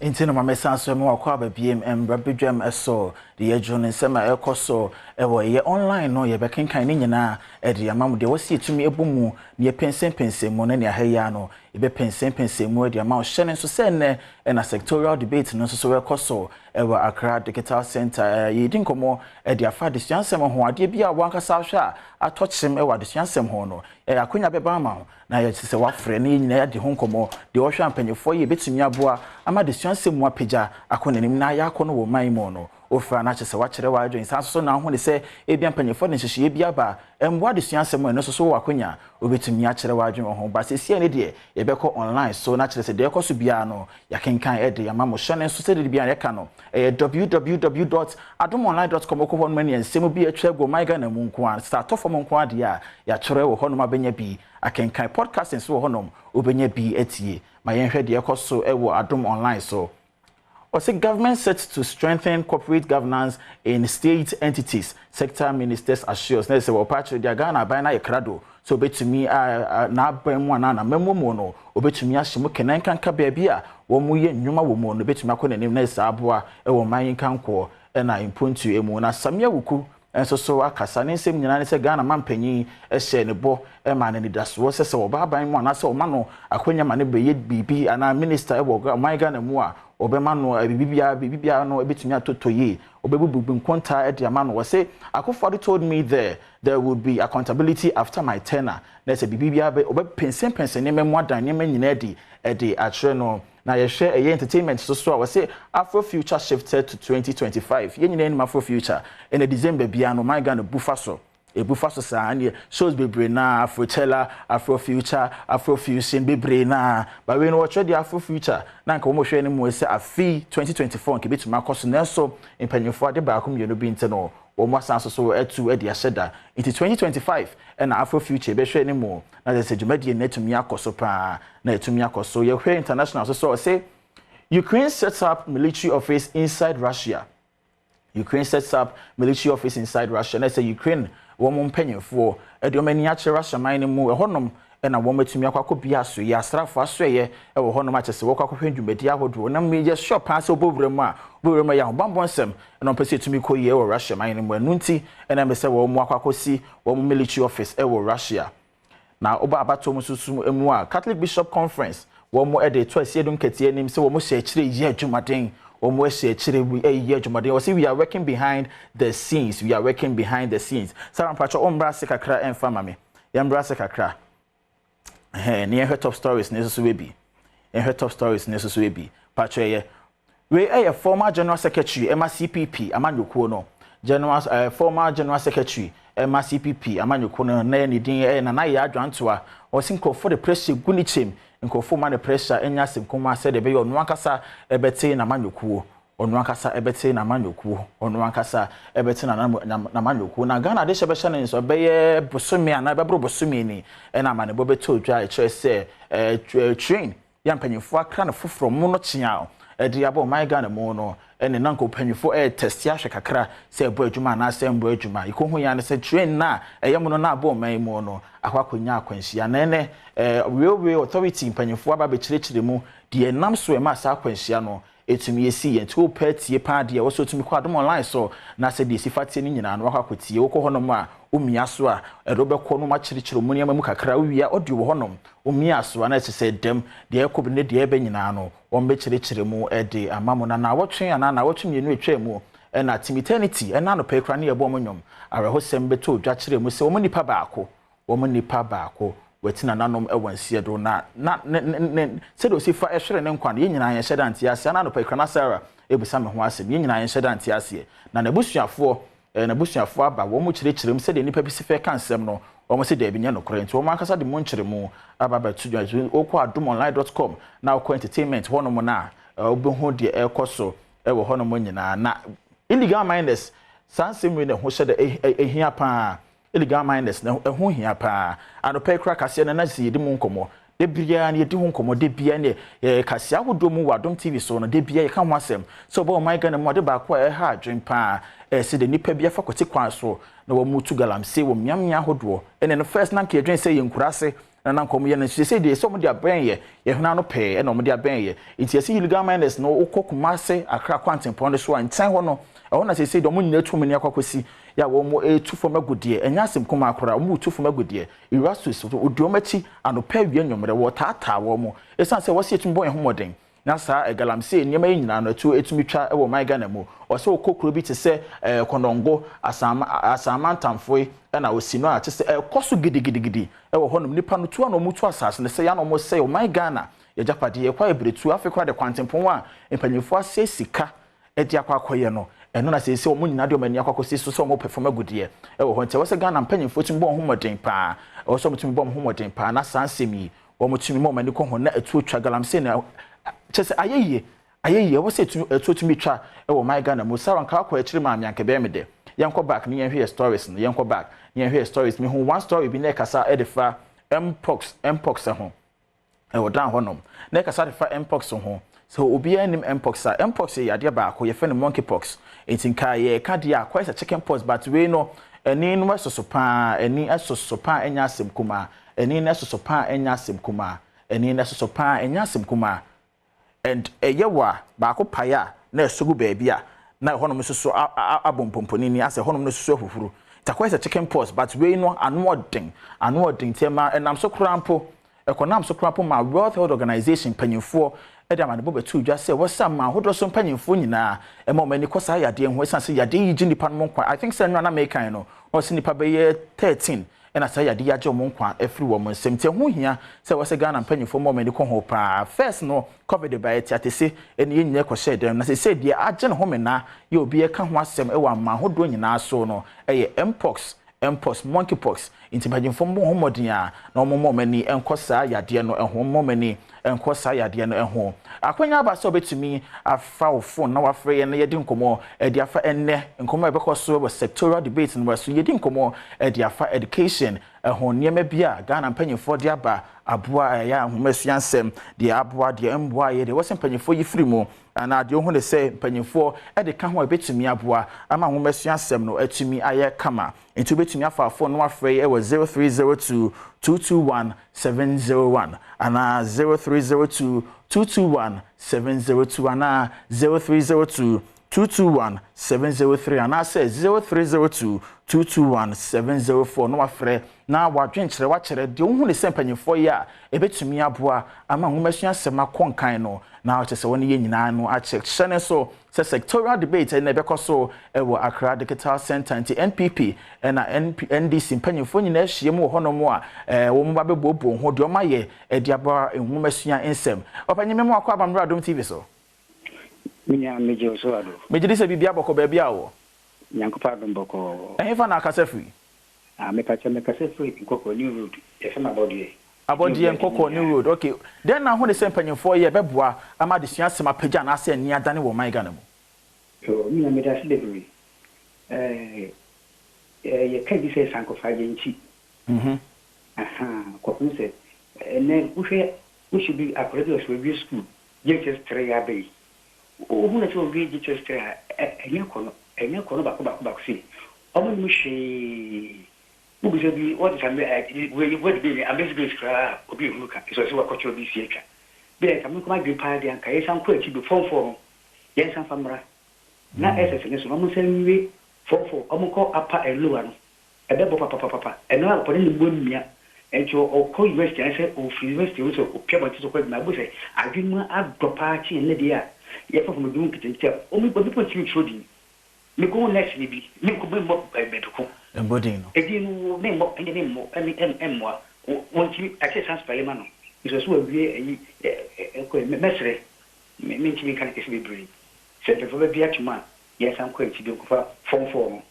Nti no maame san so mu wakɔ aba biem mbra bedwam ɛso de yɛdwo ne nsɛm a ɛkɔ so ɛwɔ ɛyɛ online no. Yɛbɛkenkan ne nyinaa ɛde ama mu deɛ wɔsi etumi ɛbɔ mu ne yɛpɛnsɛmpɛnsɛm mu ne nea ha yi ano yɛbɛpɛnsɛmpɛnsɛm mu ɛde ama. Ɔhyɛ ne nso sɛ nnɛ ɛna sectorial debate no nso so ɛkɔ so ɛwɔ Accra Digital Center. Yɛdi nkɔmmɔ ɛde afa adesua nsɛm ho. Adeɛ bi a wankasa ahwɛ a atɔ kyem ɛwɔ adesua nsɛm ho no, ɛyɛ akonnwa bɛba ama wo na yɛte sɛ wafrɛ ne yɛn nyinaa yɛde ho nkɔmmɔ deɛ ɔhwɛ mpanyinfoɔ yi ebɛtumi aboa ama adesua nsɛm mu apagya akɔ n'anim na ayɛ akɔ no wɔ man mu no. Ofura no akyɛ sɛ wakyerɛ w'adwene saa nso so na aho ne sɛ ebia mpanyinfoɔ de nhyehyɛeɛ bi aba mboa adesua nsɛm a ɛno nso so wɔ akonnwa obɛtumi akyerɛ w'adwene wɔ ho ba. Seesei ne deɛ yɛbɛkɔ online so na kyerɛ sɛ deɛ ɛkɔ so biara no yɛakenkan ɛde ama mo. Hyɛ ne nso sɛdeɛ biara yɛka no, ɛyɛ www.adomonline.com. Wokɔ hɔ nom ne nsɛm bi atwa agu ɔman Ghana mu nko a sɛ atɔ fam nko adeɛ a yɛatwerɛ wɔ hɔnom abɛnya bi akenkan. Podcast nso wɔ hɔnom, wobɛnya bi atie. Ma yɛnhwɛ deɛ ɛkɔ so ɛwɔ Adom Online so. Ɔsɛ government set to strengthen corporate governance in state entities, sector ministers assures. Na sɛ wɔpa akyerɛ deɛ Ghana aban no ayɛ krado sɛ obɛtumi n'aban mu anaa n'amammuo mu no, obɛtumi ahyɛ mu kɛnɛ nkanka baabi a wɔn yɛ nnwuma wɔ mu no obɛtumi akɔ n'anim na ɛsɛ aboa ɛwɔ man yi nkankoɔ ɛna mpontu mu. Na Samia Wuku nso so akasa. Ne nsɛm nyinaa ne sɛ Ghana mampanyin hyɛ ne bɔ ma ne nidasoɔ sɛ ɔba aban mu anaasɛ ɔma no akonnwa ma ne bɛyɛ biribi anaa minister ɛwɔ ɔman Ghana mu a, ɔbɛma no biribi biara no ɛbɛtumi atotɔ yie, ɔbɛbubu nkontaa de ama no. Wɔsɛ Akufo-Addo told me there would be accountability after my tenure, na sɛ biribi biara bɛ ɔbɛpɛnsɛmpɛnsɛn nneɛma mu adan nneɛma nyinaa di ɛde akyerɛ no. Na yɛhwɛ ɛyɛ entertainment so so a, wɔsɛ Afro Future shifted to 2025. Yɛn nyinaa anim Afro Future ɛna December biara no ɔman Ghana bu fa so, ebu fa so saa ne shows bebree na Afrochella, Afro Future, Afro Fusion bebree na bawei no wɔtwerɛ deɛ Afro Future na nka wɔn hwɛ no mu sɛ afi 2024 nka ebitumi akɔ so, nanso mpanyinfoɔ ade baako mmienu bi nti no wɔn asan so so ɛtu ɛde ahyɛ da. Nti 2025 ɛna Afro Future bɛhwɛ ne mu na sɛ dwumadie no atumi akɔ so paa na atumi akɔ so. Yɛhwɛ international so so, ɔsɛ Ukraine sets up military office inside Russia. Ukraine sets up military office inside Russia, na sɛ Ukraine wɔn mpanyinfoɔ ɛde wɔn ani akyerɛ Russia man no mu ɛhɔnom ɛna wɔn atumi akɔ akɔ bia so yɛ asraafo asoɛyɛ ɛwɔ hɔnom akyɛ sɛ wɔkɔ akɔhwɛ dwumadi ahodoɔ. Na yɛ sure paa sɛ wɔbɔ mu a wɔbɔ mu yɛ ahobanbɔ nsɛm ɛna wɔn pɛ sɛ etumi kɔ yie ɛwɔ Russia man no mu. Ɛnu nti ɛna mbɛ sɛ wɔn akɔ akɔsi wɔn military office ɛwɔ Russia. Na ɔba abatoɔ mu nso mu a, Catholic Bishop Conference wɔn ɛde to Asiedu Nketia anim sɛ wɔn hyɛ akyire yɛ adwumaden, wɔn ahyɛ akyire ɛyɛ adwumaden. Wɔsi we are working behind the scenes, we are working behind the scenes. Sarah mpatwɛ ɔmbra ase kakra ɛnfa ma me, yɛmbra ase kakra ɛhɛn ne yɛhwɛ top stories ne nso so bi, yɛhwɛ top stories ne nso so bi. Patwɛ yɛ wei ɛyɛ former general secretary ɛma CPP amanyɔkuo no, general former general secretary ɛma CPP amanyɔkuo no na yɛ ne din ɛyɛ Nana Yaa Jantuah. Ɔsi nkurɔfoɔ de pressure gu ne kyɛm, nkurɔfoɔ ma ne pressure ɛnya asɛm kuma sɛdeɛ ɛbɛyɛ ɔno ankasa ɛbɛte n'amanyɔkuo, ɔno ankasa ɛbɛte n'amanyɔkuo, ɔno ankasa ɛbɛte n'amanyɔkuo. Na Ghana de hyɛ bɛhyɛ ne nso ɛbɛyɛ bosome anaa ɛbɛboro bosome ni ɛna amanebɔ bɛtɔ odwa ɛkyerɛ sɛ train yɛ mpanyinfoɔ akra no foforɔ mu no kyea ɛde abɔ ɔman Ghana mu no ɛne na nka mpanyinfoɔ ɛyɛ test ahwɛ kakra sɛ ɛbɔ adwuma anaasɛ ɛmbɔ adwuma. Yɛkɔhu yɛn ano sɛ train na ɛyɛ mu no na abɔ ɔman mu no akɔ akɔnya akwanhyia. Na ɛnɛ Railway Authority mpanyinfoɔ aba abɛkyerɛkyerɛ mu deɛ ɛnam so ɛma saa akwanhyia no ɛtumi esi yɛn. Nti wopɛ tie paa deɛ wɔsɔ tumi kɔ Adom Online so na sɛ deɛ esi fa tie no nyinaa no wakɔ akɔtie. Wokɔ hɔnom a womia so a ɛde wobɛkɔ no akyerɛkyerɛ mu nneɛma mu kakra. Wowia audio wɔ hɔnom, womia so a na ɛkyerɛ sɛ dɛm deɛ ɛkɔ bi ne deɛ ɛbɛ nyinaa no wɔn bɛkyerɛkyerɛ mu ɛde ama mo. Na naawɔtwe anaa naawɔtwe 2 atwa mu ɛna Team Eternity ɛna anɔpɛ yi koraa ne yɛbɔ wɔn nnwom awerɛhosɛm bɛtɔ odwa kyerɛ mu sɛ wɔn nipa baako wɔati nananom ɛwɔ nseɛ do na ne sɛdeɛ osi fa ɛhwere ne nkwa no, yɛn nyinaa yɛnhyɛ da nte aseɛ. Ana anɔpɛ yi koraa na Sarah ebisa me ho asɛm, yɛn nyinaa yɛnhyɛ da nte aseɛ. Na n'abusuafoɔ aba wɔn mu kyerɛkyerɛ mu sɛdeɛ nipa bi si fɛ ka nsɛm no, wɔn sɛ dɛbi nyɛ nokorɛ, nti wɔn ankasa de mu nkyerɛ mu aba abɛto dwa. Nti wokɔ adomonline.com na wokɔ entertainment hɔnom na wobɛhu deɛ ɛrekɔ so ɛwɔ hɔnom nyinaa. Na illegal miners, saa nsɛm wei na ɛho hyɛ dɛ ɛhia paa. Illegal miners na ɛho hia paa. Anɔpɛ kora kaseɛ no na sɛ yɛdi mu nkɔmmɔ de biara no, yɛdi ho nkɔmmɔ de biara ne kaseɛ ahodoɔ mu wɔ Adom TV so no, de biara yɛka ho asɛm sɛ ɔbɛ ɔman Ghana mu ade baako a ɛha adwen paa ɛsɛ de nipa bi afa kɔte kwan so na wɔn mu tu galamsey wɔ mmeammea ahodoɔ. Ɛne no first na nka yɛdwen sɛ yɛ nkuraase. Na na nka wɔyɛ no nso seesei deɛ sɛ wɔde abɛn yɛ yɛn hwene ano pɛɛ ɛna wɔde abɛn yɛ nti yɛsɛ illegal miners no wokɔ Kumase Accra kwantempɔn no so a nkyɛn hɔ no ɛhɔ na seesei deɛ wɔn nyinaa atu wɔn ani akɔ akɔsi yɛ a wɔn retu fam agudeɛ ɛnyɛ asɛm kumaa koraa wɔn retu fam agudeɛ Erastus wɔdi wɔn akyi anɔpa awia anwummerɛ wɔretaataa wɔn ɛsiane sɛ wɔsi yɛtumi bɔ yɛn ho mmɔden Na saa galamsey nneɛma yi nyinaa no ɛto ɛtumi twa wɔ ɔman Ghana mu. Ɔsɛ wokɔ kuro bi te sɛ ɛɛ Kɔnɔngo, Asaama Asaama Ntamfoe ɛna Osino a kyesɛ ɛkɔ so gidigidigidi ɛwɔ hɔnom. Nipa no tu a na wɔn tu asaase no sɛe a na wɔn sɛe ɔman Ghana yɛgyapadeɛ. Ɛkɔ ayɛ beretuo afei koraa de kwantempɔn a mpanyinfoɔ asɛe sika de akɔ akɔyɛ no ɛno na seesei wɔn nyinaa de wɔn ani akɔ akɔsi so sɛ wɔn pɛ fam agudeɛ ɛwɔ hɔ. Nti ɛwɔ sɛ Ghana mpanyinfoɔ tumi bɔ wɔn ho mmɔden paa. Ɛwɔ sɛ wɔn tumi bɔ wɔn ho mmɔden paa na saa nsɛm yi Wɔtumi ma wɔn ani kɔ ho na ɛtuo twa galamsey na kyerɛ sɛ ayɛ yie ayɛ yie ɛwɔ sɛ ɛtumi ɛtuo tumi twa ɛwɔ ɔman Ghana mu Sarah nka wakɔ akyiri maa me anka ɛbɛyɛ me dɛ yɛnkɔ back ne yɛnhwɛ yɛ stories no yɛnkɔ back ne yɛnhwɛ yɛ stories mehu one story bi na ɛkasa ɛde fa mpox mpox ho ɛwɔ dan hɔnom na ɛkasa de fa mpox ho sɛ obiara nim mpox a mpox yɛ yadeɛ baako yɛfrɛ no monkey pox nti nka yɛka deɛ a kɔyɛ sɛ chicken pox but wei no ɛni no ɛsoso paa ɛni ɛsoso paa ɛnyɛ asɛm kumaa Ɛni no ɛsoso paa ɛnyɛ asɛm kumaa Ɛni no ɛsoso paa ɛnyɛ asɛm kumaa And ɛyɛ wo a baako pae a na ɛsɔ gu baabi a na ɛhɔnom nso so abɔ mpɔmpɔnini asɛ ɛhɔnom no soso ahuhuru Nti akɔyɛ sɛ chicken pox but wei no ano ɔden ano ɔden nti ɛma ɛnam so koraa mpo ɛkɔnam so koraa mpo ma World Health Organization mpanyinfoɔ de amanebɔ bɛtoo dwa sɛ wɔsɛ aman ahodoɔ so mpanyinfoɔ nyinaa ɛma wɔn ani kɔ saa yadeɛ ho ɛsiane sɛ yadeɛ yi gye nnipa nom nkwa I think sɛ nnora na mekan no na wɔsɛ nnipa bɛyɛ 13 na saa yade yi agye wɔn nkwa afiri wɔn nsam nti ɛho hia sɛ ɛwɔ sɛ Ghana mpanyinfoɔ ma wɔn ani kɔ ho paa. First no covid baeɛ teatese ɛne yɛn nyinaa kɔhyɛɛ dɛm na seisei deɛ agye ne homena yɛ obi ɛka ho asɛm ɛwɔ aman ahodoɔ nyinaa so no ɛyɛ mpox, mpox, monkey pox nti mpanyinfoɔ mmɔ ho mmɔden a na wɔn mma wɔn ani nkɔ saa yadeɛ no ho mmɔ wɔn ani nkɔ saa yadeɛ no ho. Akwanya aba sɛ wobɛtumi afa wo phone na wafrɛ yɛn na yɛadi nkɔmmɔ de afa ɛnnɛ nkɔmmɔ a ɛbɛkɔ so wɔ sectorial debate no so. Yɛdi nkɔmmɔ de afa education ho, nneɛma bi a Ghana mpanyinfoɔ de aba aboa a ɛyɛ ahomasua nsɛm, deɛ aboa, deɛ ɛmmoaeɛ, deɛ ɛwɔ sɛ mpanyinfoɔ yi firi mu anaa deɛ wohu ne sɛ mpanyinfoɔ de ka ho a ɛbɛtumi aboa ama ahomasua nsɛm no atumi ayɛ kama. Nti wobɛtumi afa phone no afrɛ yi wɔ 0302 221 701 anaa 0302 221 702 anaa 0302 221 703 anaasɛ 0302 221 704 na wafrɛ na wadwenkyerɛ wakyerɛ deɛ wohu ne sɛ mpanyinfoɔ yɛ a ɛbɛtumi aboa ama nwomasua asɛm akɔ nkan no na ɔkyɛ sɛ wɔne yɛ nyinaa no akyɛ hyɛ ne so Sɛ sectorial debate na ɛbɛkɔ so wɔ Accra Digital Centre nti NPP na NDC mpanyimfoɔ nyinaa ahyiam wɔ hɔnom a wɔn ba bɛbuobuo ho deɛ wɔayɛ de aba nwomasua nsɛm. Ɔpanyin Memo Akɔ Aba Mmra Adom TV so. Me nua megye wo so Ado. Megye di sɛ biribiara bɔkɔ baabi a wowɔ. Nyankopɔn adom bɔkɔɔ. Ɛhefa na akasa firi? Ah mepakyɛ mekasa firi Nkɔkɔɔ new road yɛfrɛ me Abɔdeɛ. Abɔdeɛ Nkɔkɔɔ new road ok dɛn na wohu ne sɛ mpanyinfoɔ yɛ bɛboa ama adesua asɛm apagya anaasɛ ani adane wɔ ɔman Ghana mu? Oh me nua medase bebree eh yɛka bi sɛ sankɔfa agye nkyi ahaa kɔpem sɛ ɛnɛ wohwɛ wohyɛ bi akwadaa bi ɔsɛ wawie school JHS 3 aba yi wohu no sɛ wawie JHS 3 a ɛnyɛ akɔnɔ ɛnyɛ akɔnɔ baako baako baako sei Ɔmo nnim hwee. Wo bisa bi what is ame eh wei word bi ni amazing grace koraa a obi nhunu ka nso ɔse wakɔkyerɛw bi si atwa. Bi a nka me nko m'adwene paa deɛ anka yɛnsan nkɔ akyi bio form four no yɛnsan fa mmra na SS no so no ɔmo nsan nwie form four ɔmo nkɔ upper and lower no ɛbɛbɔ papapapapa ɛno ara ɔpɛ ne ne mu amia nti ɔkɔ university anasɛ ɔfiri university wohu sɛ ɔpue abɔnten sɛ ɔkɔ adwuma a wobɛhu sɛ adwene mu adɔ paa kyen ɛnnɛ deɛ a yɛfa fam adwuma nketenkete a ɔmo obi mpo ntumi ntwerɛ din. Mekɔhu nɛɛseni bi, menkɔ memmɔ baabi ko. Mmɔ din no. Edin no memmɔ, ɛnde memmɔ, ɛme ɛm ɛmmoa. Wo wɔntumi, ɛsɛ san spɛle ma no. Nso sɛ wawie ayi ɛ ɛ ɛkɔ yi, mɛsrɛ, me mentumi nka no kɛse bebree. Sɛ mpanyinfoɔ bɛgye atom a, yɛnsan nkɔ akyi bio nkɔfa form four no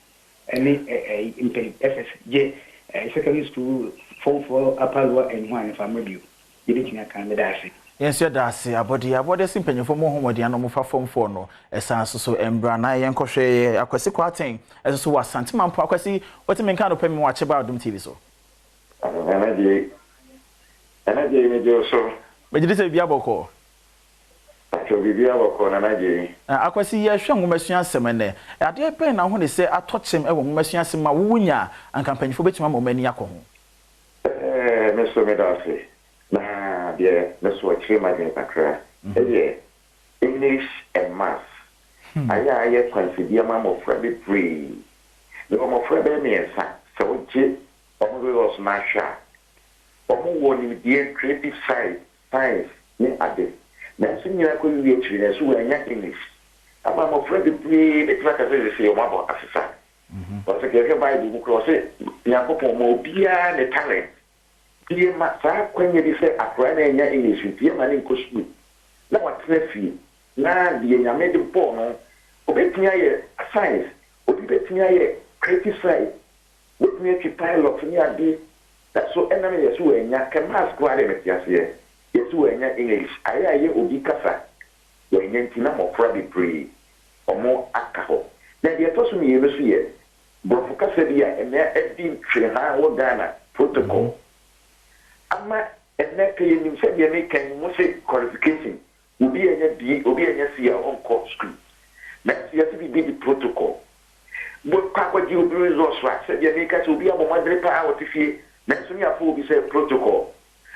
ɛne ɛ ɛyi mpany SS gye ɛ secondary school form four upper lower and hwan mfa mmra bio. Yɛbɛtumi aka, meda ase. Yɛn nso yɛda ase. Abɔdeɛ abɔdeɛ se mpanyinfoɔ mo ho mmɔden ano mofa fam foɔ no ɛsan nso so mbra na yɛn kɔ hwɛ yɛ Akwasi Kwarteng ɛnso so wɔ Asante Mampo Akwasi wote me nka anɔpa yi me wakye ba Adom TV so. Nana Gyei Nana Gyei megye wo so. Megye di sɛ biribiara bɔkɔɔ. Pakyɛw biribiara bɔkɔɔ Nana Gyei. Akwasi yɛhwɛ nwomasua nsɛm ɛnnɛ. Adeɛ bɛn na wohu ne sɛ atɔ kyem wɔ nwomasua nsɛm mu a wo wonya a anka mpanyinfoɔ bɛtumi ama wɔn ani akɔ ho? Ɛɛ. Me nso meda ase. Na deɛ me so akyire m'adwene kakra ɛyɛ English and Maths. Ayɛ a ayɛ kwansideɛ ma mmɔfra bebree. Mewɔ mmɔfra bɛyɛ mmiɛnsa, sɛ wogye wɔn results no ahwɛ a, wɔn wɔ nimdeɛ creative side, science ne ade. Nanso ne nyinaa kɔwie akyiri no, nso wɔannya English. Ama mmɔfra bebree bɛtumi aka sɛ seesei wɔn abɔ asesa. Ɔsɛ ka yɛhwɛ Bible mu koraa, ɔse Nyankopɔn ma obiara ne talent. Nti yɛma saa akwanya bi sɛ akwadaa no annya English nti yɛma no nkɔ sukuu na watena fie na deɛ Nyame de bɔɔ no obɛtumi ayɛ science, obi bɛtumi ayɛ creative side, wobɛtumi atwi pilot ne ade, nanso ɛnam yɛ so wannya, kɛ maths koraa deɛ mete aseɛ, yɛ so wannya English, ayɛ a ɛyɛ obi kasa wannya nti na mmɔfra bebree ɔmo aka hɔ. Na deɛ ɛtɔ so mmienu nso yɛ Borɔfo kasa bi a ɛnnɛ adi ntweha wɔ Ghana, protocol, ama ɛnnɛ ka yɛnim sɛ deɛ meka yi mo se qualification, obi annya B, obi annya C a ɔnkɔ sukuu. Nanso yɛse biribi de protocol. Wokɔ akɔgye obi results a, sɛdeɛ meka sɛ obi abɔ mmɔdene paa ɔte fie, nanso ne yɛafa obi sɛ protocol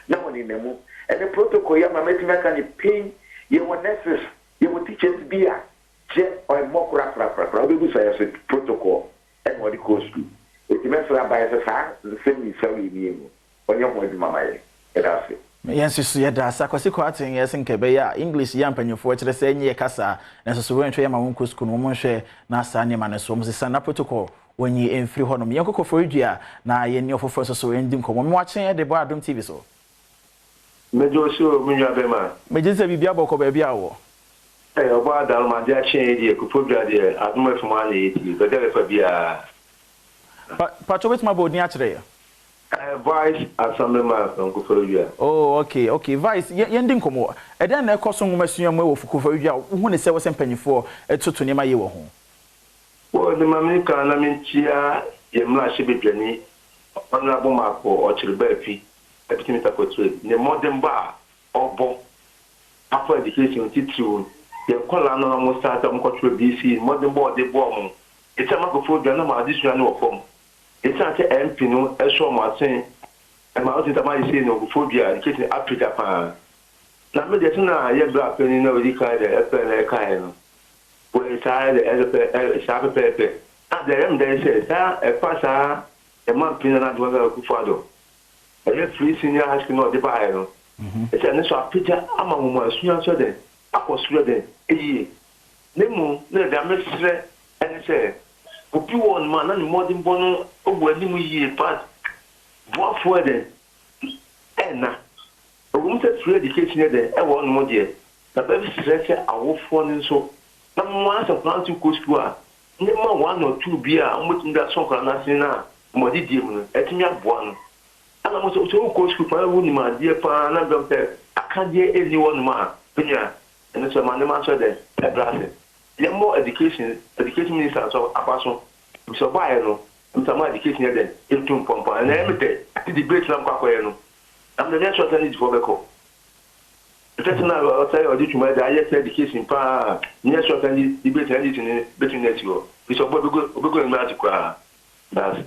na ɔnenam mu. Ɛnnɛ protocol yi ama matumi aka no pain, yɛwɔ nurses, yɛwɔ teachers bi a Kyɛ ɔmmɔ korakorakorakora, wobɛbu sa yɛse protocol ɛna ɔde kɔɔ sukuu. Enti mɛsrɛ aban sɛ saa nsɛmmisa wei mmienu ɔnyɛ ho adwuma ma yɛn. Yɛda ase. Yɛn nso so yɛda ase. Akwasi Kwarteng yɛ se nka ɛbɛyɛ a English yi a mpanyinfoɔ kyerɛ sɛ ɛnyɛ yɛ kasa nanso so wɔnhwɛ yɛ ma wɔnkɔ sukuu no wɔn nhwɛ na saa nneɛma no nso wɔn sesa na protocol wɔnyi mfiri hɔ nom. Yɛnkɔ Koforidua na yɛne ɔfoforɔ nso so ndi nkɔmmɔ. Mewakye de bɔ Adom TV so. Megye wo so o, me nua bɛma. Megye di sɛ biribiara bɔkɔ baabi a wowɔ. Ɛɛ ɔbɔ adan ma ade akye yɛn deɛ Kufodua deɛ adom afum ara na yɛtie baabi a bɛfa biara. Pa pakyɛ wobɛtumi abɔ odin akyerɛ yɛn? Ɛɛ Vice Assemblyman from Koforidua. Oh okay okay Vice yɛ yɛndi nkɔmmɔ. Ɛdɛn na ɛkɔ so nwomasua mu wɔ Koforidua a wohu no sɛ ɛwɔ sɛ mpanyinfoɔ toto nneɛma yie wɔ ho? Wɔ de ma menka na menkyia yɛn mmarahyɛbadwani Honourable Marko Ɔkyere-Baafi Deputy Minister for Trade ne mmɔdenbɔ a ɔbɔ afa education titiriw yɛn nkwadaa no na wɔn start a wɔn kɔtwerɛ BC mmɔdenbɔ a ɔde boa wɔn. Esiane Makofoɔ dwa na wɔn adesua no wɔ fam. Esiane sɛ MP no sɔ wɔn asen ma wotumi sɛ wɔayɛ sei no Kofoɔ dua education apagya paa. Na me deɛ sɛnea yɛn bra panin na ɔdi kan deɛ ɛpɛ na ɛkaeɛ no wɔ saa deɛ ɛpɛ saa pɛpɛɛpɛ. Na deɛ ɛyɛ me dɛ ne sɛ saa ɛfa saa yɛn manpanin Nana Addo Dankwa Akufo-Addo Ɛyɛ free senior high school no a ɔde baeɛ no, ɛsɛ ɛno nso apagya ama nwomasua nso ɛdɛn akɔ soro ɛdɛn yie. Na mmom na deɛ mesrɛ ɛne sɛ obi wɔ hɔnom a na ne mmɔdenbɔ no wɔ anim yie but boafoɔ ɛdɛn ɛnna. Ɛwom sɛ free education ɛdɛn ɛwɔ hɔnom deɛ, na bɛsrɛ sɛ awofoɔ no nso na momma sɛ nkwadaa no nso kɔ sukuu a, nneɛma one or two bi a wɔbɛtumi de asɔ nkwadaa no asene no a wɔn adidie mu no atumi aboa no. Ɛna mo sɛ wokɔ sukuu paa na wonim adeɛ paa na bɛm sɛ akadeɛ ɛnni hɔ nom a, me nua, ɛno nso ɛma nneɛma nso ɛdɛn ɛbrɛ ase. Yɛmmɔ education education minister nso aba so, efisɛ ɔbaeɛ no, ɛm sɛ ama education yɛ dɛn ɛtu mpɔn paa. Ɛna ɛyɛ me dɛ ne debate na mokɔ akɔyɛ no, na me deɛ menyɛ sure sɛ NDC foɔ bɛkɔ. Ɛsɛ sɛ na ɔsɛ ɔde dwuma de ayɛ sɛ education paa nyɛ sure sɛ ne debate na NDC no bɛtumi no asi hɔ. Firi sɛ ɔbɔ ɔbɛgu n'anim ase koraa. Daase.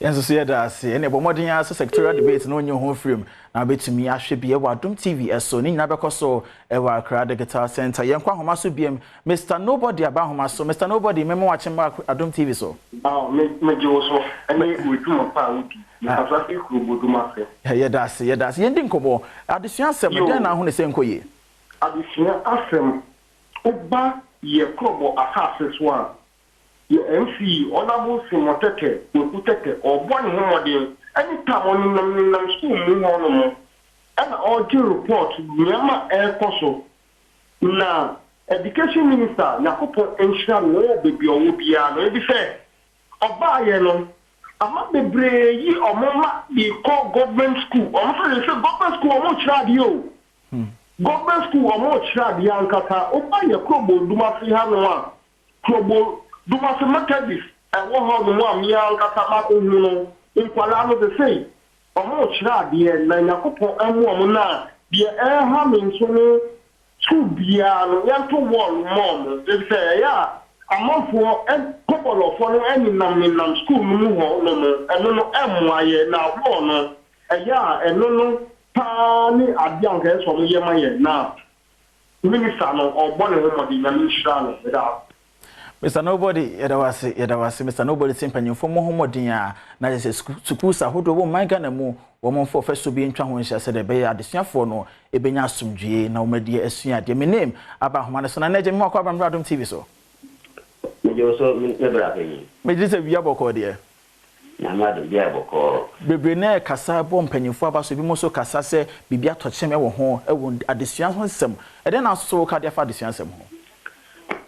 Yɛn nso so yɛda ase. Ɛnneɛ bɔ mmɔden ara sɛ sectorial debate no wonyi wo ho mfiri mu na wobɛtumi ahwɛ bi wɔ Adom TV so. Ne nyinaa bɛkɔ so wɔ Accra Digital Centre. Yɛnkɔ ahoma so biom. Mister Nobody aba ahoma so. Mister Nobody, mema wo akyemma Adom TV so. Aw, me megye wo so ne w'adwuma pa a wodi. Mekasa fi kuro Bodom ase. Yɛda ase, yɛda ase. Yɛndi nkɔmmɔ. Adesua asɛm no, dɛn na ahu no sɛ ɛnkɔ yie? Adesua asɛm, Woba yɛ Krɔbɔ asase so a, yɛ MC Honourable Simon Tɛtɛ, Kweku Tɛtɛ, ɔɔbɔ ne ho mmɔden. Anytime ɔnenam nenam school mu hɔ nom ɛna ɔɔgye report nneɛma a ɛɛkɔ so. Na Education Minister Nyakopɔn nhyira no wɔ baabi a ɔwɔ biara no efisɛ ɔbaayɛ no ama bebree yi ɔmo mma de kɔ government school ɔmo sɛ sese government school ɔmo kyerɛ adeɛ o government school ɔmo kyerɛ adeɛ ankasa woba yɛ Krobo Dumase ha nom a Krobo Dumase Methodist ɛwɔ hɔ nom a me ankasa makɔ hu no nkwadaa no sesei ɔmo kyerɛ adeɛ na Nyakopɔn ɛmoa ɔmo na deɛ ɛha me nso ne Sukuu biara no yɛnto wall mma wɔn efisɛ ɛyɛ a amanfoɔ kɔbɔlɔfoɔ no nenam nenam sukuu no mu hɔ nom ɛno no ɛmmoa yɛn na wall no. Ɛyɛ a ɛno no paa ne adeɛ a anka ɛsɛ sɛ wɔyɛ ma yɛn na minister no ɔbɔ ne ho mmɔden Nyame nhyira no meda ase. Mister Nobody yɛda wo ase yɛda wo ase Mister Nobody se mpanyinfoɔ mmɔ ho mmɔden a na kyerɛ sɛ sukuus ahodoɔ wɔ man Ghana mu wɔn mfa ɔfasuo bi ntwa ho nhyia sɛdeɛ ɛbɛyɛ adesuafoɔ no bɛnya asomdwoeɛ na wɔn adi asua adeɛ. Me name aba ahoma no so na nɛ gye me ho akɔ aba mmra Adom TV so. Megye wo so me bra panyin. Megye di sɛ wia bɔkɔɔ deɛ. Nyame adom biara yɛ bɔkɔɔ. Bebree no ara kasa bɔ mpanyimfo aba so, ebinom nso kasa sɛ biribi atɔ kyem wɔ ho wɔ adesua ho nsɛm. Ɛdɛn na nso woka de afa adesua nsɛm ho?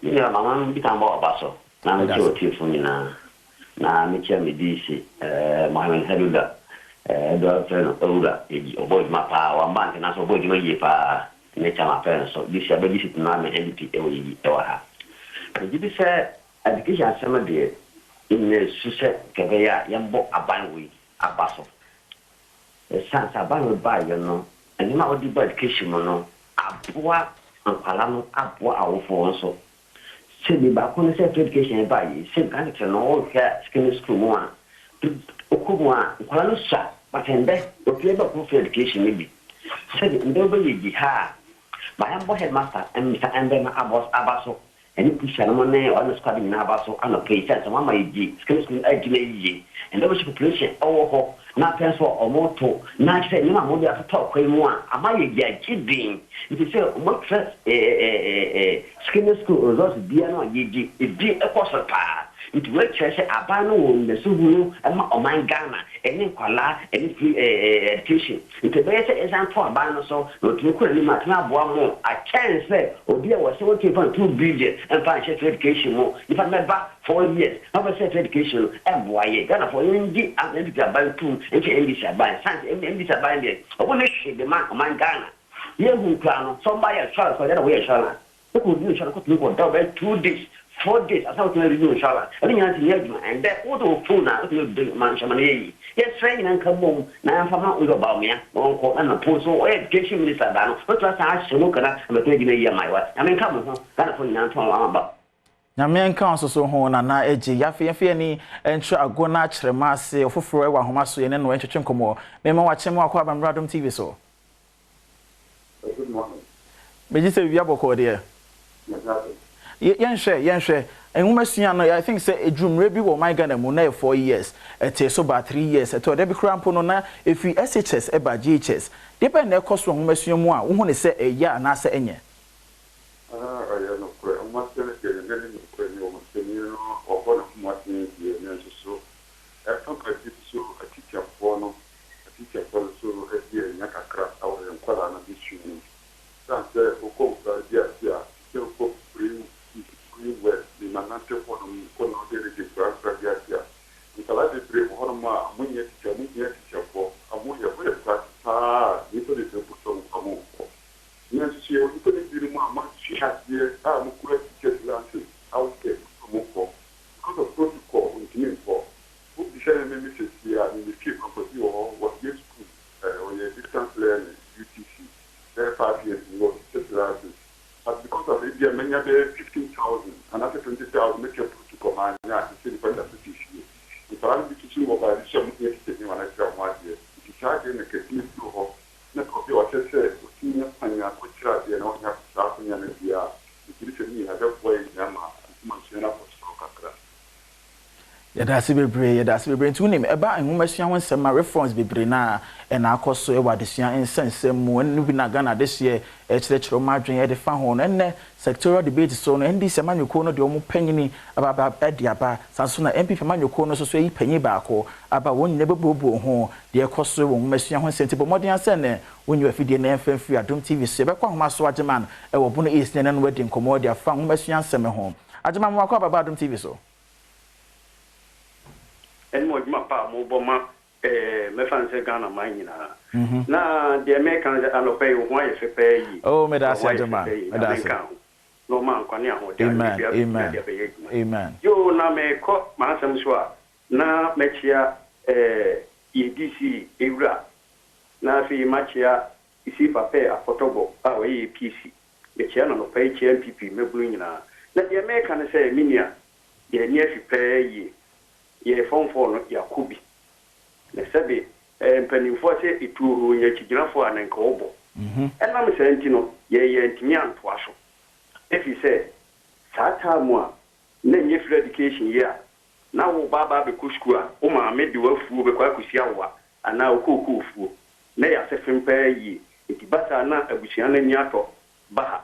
Me nua, ma ma medi kan bɔ w'aba so na Meda mekyia ase. w'atiefo nyinaa. Na mekyia me DC, Mohammed Haduga, dodoɔ frɛ no Owura, ɔbɔ adwuma paa, wamba ntɛm nanso ɔbɔ adwuma yie paa, ne Chairman Pɛɛ nso, DC abɛgye seat no ama NDP wɔ yiyi wɔ ha. Megye di sɛ Education asɛm deɛ yɛn nyinaa su sɛ nka ɛbɛyɛ a yɛmbɔ aban wei aba so. Ɛsiane sɛ aban wei baeɛ no nneɛma a wɔde ba education mu no aboa nkwadaa no aboa awofoɔ nso. Sɛbi baako ne sɛ free education baeɛ yi sɛ nka tete no wohwɛ secondary school mu a wokɔ mu a nkwadaa no sua but ndɛ obiara bɛkɔ free education no bi. Sɛbi ndɛ wobɛyɛ bi ha a ma yɛmbɔ headmaster mmisa mbɛma aba so Ɛne Pusha nom ne ɔne squad nyinaa aba so anɔpa yi sɛ wɔama yɛgye sika sukuu no agyina yiye. Ɛnna wɔhyɛ population ɛwɔ hɔ na afei nso wɔto na kyerɛ sɛ nneɛma a wɔde atoto akwan mu a ama yɛgye agye den nti sɛ wɔtwerɛ sika sukuu results biara no a yɛgye ebi ɛkɔ soro paa nti wei kyerɛ sɛ aban no wɔ nnaso hunu ma ɔman Ghana ɛne nkwadaa ɛne free education. Nti ɛbɛyɛ sɛ yɛsan to aban no so na otumi kɔ n'anim atumi aboa mo akyɛn sɛ obi a wɔse wontumi mfa no 2 billion mfa nhyɛ free education mu. Nipa no bɛba 4 years na wɔbɛsɛ free education no ɛmmoa yɛ. Ghanafoɔ yɛngye NPP aban tom nkyɛ NDC aban sane sɛ NDC aban deɛ ɔmo ne hwee de ma ɔman Ghana. Yɛhu koraa no sɛ ɔmba yɛ insurance kɔ yɛna wɔyɛ insurance wokɔ renew insurance kɔtumi kɔ da wobɛyɛ 2 days, 4 days asa wotumi renew insurance. Ɛno nyinaa nti nyɛ adwuma. Ɛndɛ wode wo phone a wotumi de ma nhyɛma no yɛ yi. Yɛsrɛ nyina nka mmom na yɛmfa ma woyɛ ɔbaomea na ɔnkɔ na napo so ɔyɛ education minister da no wotumi asan ahyɛ mu kana abɛtumi agyina yi ama yɛwa. Nyame nka mo ho. Ghanafoɔ nyinaa ntɔn ama ba. Nyame nka wo nso so ho Nana Agye. Yɛafei yɛmfa yɛni nkyerɛ ago no akyerɛma ase. Ɔfoforɔ ɛwɔ ahoma so yɛne no ɛntwetwe nkɔmmɔ. Mema wakye mu akɔ aba mmra Adom TV so. Good morning. Megye sɛ wia bɔkɔɔ deɛ. Yɛnhwɛ nwoma sua no, I think sɛ edwummerɛ bi wɔ ɔman Ghana mu na yɛ 4 years, ɛte so ba 3 years, ɛtɔ ɔda bi koraa mpo no na ɛfiri SHS ɛba JHS. Deɛ bɛn na ɛkɔ so wɔ nwoma sua mu a wohu ne sɛ ɛyɛ anaasɛ ɛnyɛ? Ɛyɛ nokorɛ, nwomasua no deɛ nyame ne nokorɛ ne ɔmasani no ɔbɔ ne ho mmɔden deɛ, nanso so ɛfa baabi so atikyafoɔ no so adi anya kakra ɛwɔ yɛn nkwadaa no adesua no mu. San sɛ wokɔ nkwadaa bi ase a, te sɛ wokɔ Green East, Green West, ne nanante hɔnom kɔ Northern Region nkwadaa nkwadaa bi ase a, nkwadaa bebree wɔ hɔnom a ɔmo nyɛ tikya, ɔmo hia tikyafoɔ, ɔmo yɛ ɔmo yɛ nkwadaa paa a nnipa bebree mpo sɛ ɔmo kɔ ɔmo nkɔ. Nanso so yɛwɔ nnipa no binom a moasua adeɛ a mokura teachers license a wopɛ ɔmo kɔ, because of protocol ntumi nkɔ. Wobisa me me sɛsie a meme fie papa bi wɔ hɔ, wɔyɛ school, ɔyɛ distance learning UTC bɛyɛ 5 years ni, wɔ teachers license, but because of ebia manya bɛyɛ 15,000 anaasɛ 20,000 mɛtua protocol maa nya ate sɛ nipa da so te fie. Nkwadaa no bi soso wɔ baabi so a ɔmo hia teacher ni wɔn akyerɛ ɔmo adeɛ, nti saa adeɛ no kɛtumi firi hɔ na obi a ɔkyɛ sɛ otumi nya kwan akɔkyerɛ adeɛ na ɔnya saa akonnwa no deɛ a, nti sɛ ne nyinaa bɛboa yɛ nyinaa ma nkomasua no akɔ soro kakra. Yɛda ase bebree, yɛda ase bebree. Nti wonim ɛba nwomasua ho nsɛm a, reforms bebree na ɛna akɔ so ɛwɔ adesua nsɛnsɛm mu. Ɛno bi na Ghana adehyeɛ ɛkyerɛkyerɛ ɔmo adwene ɛde fa ho no. Ɛnnɛ sectorial debate so no, NDC amanyɔkuo no deɛ ɔmo panyini aba ɛde aba, saa nso na NPP amanyɔkuo no nso so ayi panyin baako aba. Wɔn nyinaa bɛbuobuo ho deɛ ɛkɔ so wɔ nwomasua ho nsɛm. Nti bɔ mmɔden asɛ nɛ wonyi afidie na ɛmfa mfiri Adom TV so. Yɛbɛkɔ ahoma so. Agyeman ɛwɔ Bono East ne ɛne no adi nkɔmmɔ de afa nwomasua nsɛm ho. Agyeman, mo akɔ ababa Adom TV so. Ɛne mo adwuma pa a mobɔ ma mɛfa no sɛ Ghana man nyinaa. Na deɛ mɛka no sɛ anɔpa yi wo ho ayɛ fɛ pɛɛ yie. Oh, meda ase, Agyeman, meda ase. Nka ho na ɔma nkwa ne ahoɔden. Amen, amen. De abɛyɛ adwuma. Amen. Yo, na mekɔ m'asɛm so a, na mɛkyea yɛ DC ewura, na afei makyea Isifa Pɛ Apɔtɔbɔ a ɔyɛ yɛ PC. Mekyea no anɔpa yi, kyea NPP mmabunu nyinaa. Na deɛ mɛka no sɛ me nua, yɛni afi pɛɛ yie. Yɛ form 4 no yɛakɔ bi na sɛbe. Mpanimfoɔ sɛ etuo hɔ nya akyigyinafoɔ a na nka wɔbɔ. Ɛnam saa nti no, yɛyɛ ntumi antoa so. Ɛfiri sɛ saa time a na nyɛ free education yi a, na wo ba aba abɛkɔ sukuu a, wo maame de w'afuo bɛkɔ akɔsi awowa anaa wo fuo na yɛ ase fem paa yie. Nti ba saa na abusua no ani atɔ ba ha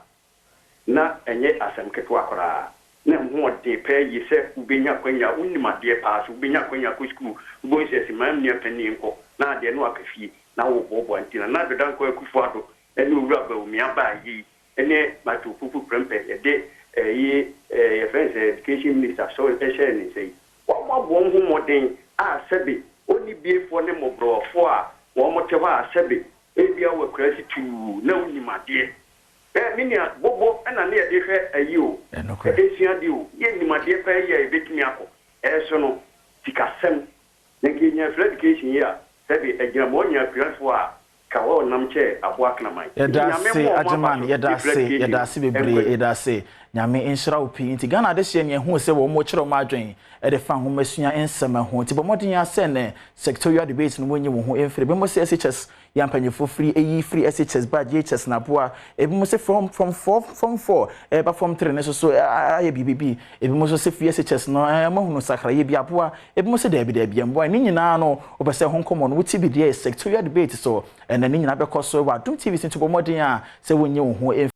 na ɛnyɛ asɛm ketewa koraa, na ɛho ɔden paa yie sɛ wobɛnya akwanya. Wonim adeɛ paa so wobɛnya akwanya kɔ sukuu, wobɛhu sɛ ɛsɛ maa nua panin nkɔ na adeɛ no aka fie na wɔboaboa. Nti na Nana Dankwa Akufo Addo ɛne Owura Bawumia baa yie ɛne Matthew Opoku Prempeh, yɛde ɛyi yɛfrɛ no sɛ education minister so ɛhyɛ ne nsa yi, wɔn abɔ wɔn ho mmɔden a sɛbe ɔni biefoɔ ne mmɔborɔfoɔ a wɔn te hɔ a sɛbe ebia wɔ akuraase tuu na wonim adeɛ me nua bobo ɛna ne yɛde hwɛ ayi o, esua adeɛ o, yɛ nim adeɛ paa yi a yɛbɛtumi akɔ ɛso no sikasɛm na nka yɛnya free education yi a, sɛbe agyina ma ɔnya akuafoɔ a ka wɔnam kyɛ aboa kraman. Yɛda ase, Agyeman. Yɛda ase, yɛda ase bebree, yɛda ase. Nyame nhyira wo pii. Nti Ghana adehyɛ ne ɛho sɛ wɔn kyerɛ wɔn adwen ɛde fa ahomasua nsɛm ho. Nti bɔ mmɔden asɛ ne sectorial debate no, wɔnyi wɔn ho mfiri. Ebi mo sɛ SHS yɛ mpanyinfoɔ firi eyi firi SHS ba JHS naboa. Ebi mo sɛ from four, form four ɛba form three ne so ayɛ biribi bi. Ebi mo nso sɛ firi SHS no mo ahunu sakrayɛ bi aboa. Ebi mo sɛ dɛbi dɛbi, mboa ne nyinaa no. Wɔpɛ sɛ ho nkɔmɔ no woti bi deɛ sectorial debate so ɛna ne nyinaa bɛkɔ so wɔ Adom TV. Nti bɔ mmɔden a sɛ wɔnyi wɔn ho.